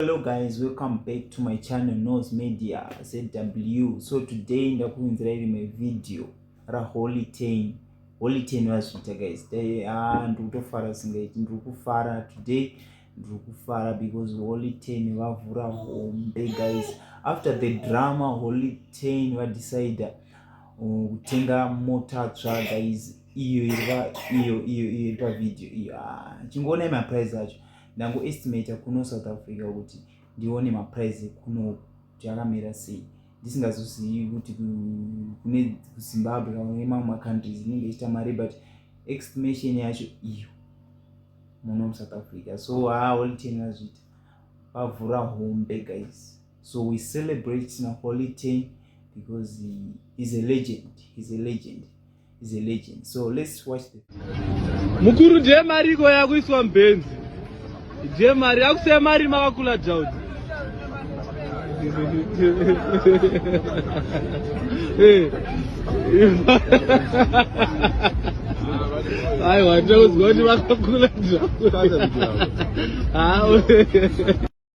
Hello guys, welcome back to my channel Nose Media ZW. So today ndakuunzirai rimwe video ra Holy 10. Holy 10 vazviita guys. Dai ah ndiri kutofara singaiti ndiri kufara today ndiri kufara because Holy 10 vavhura hombe guys. After the drama Holy 10 vadecide uh, kutenga mota tsva guys iyo iri pa iyo iyo iyo iri pa video iyo ah chingoonai maprice acho. Ndango estimate kuno South Africa kuti ndione maprice kuno kuti akamira sei ndisingazozivi kuti kune kuZimbabwe kana kune mamwe macountries inenge ichiita mari but estimation yacho iyo muno muSouth Africa so haa Holy Ten vazviita vavhura hombe guys so we celebrate na Holy Ten because he is a legend he's a legend is a legend so let's watch the mukuru ndiye mari iko yakuiswa mbenzi ndiye mari yakusiya mari makakula jaudi aiwa ndinokuzwa kuti vakakula jaudi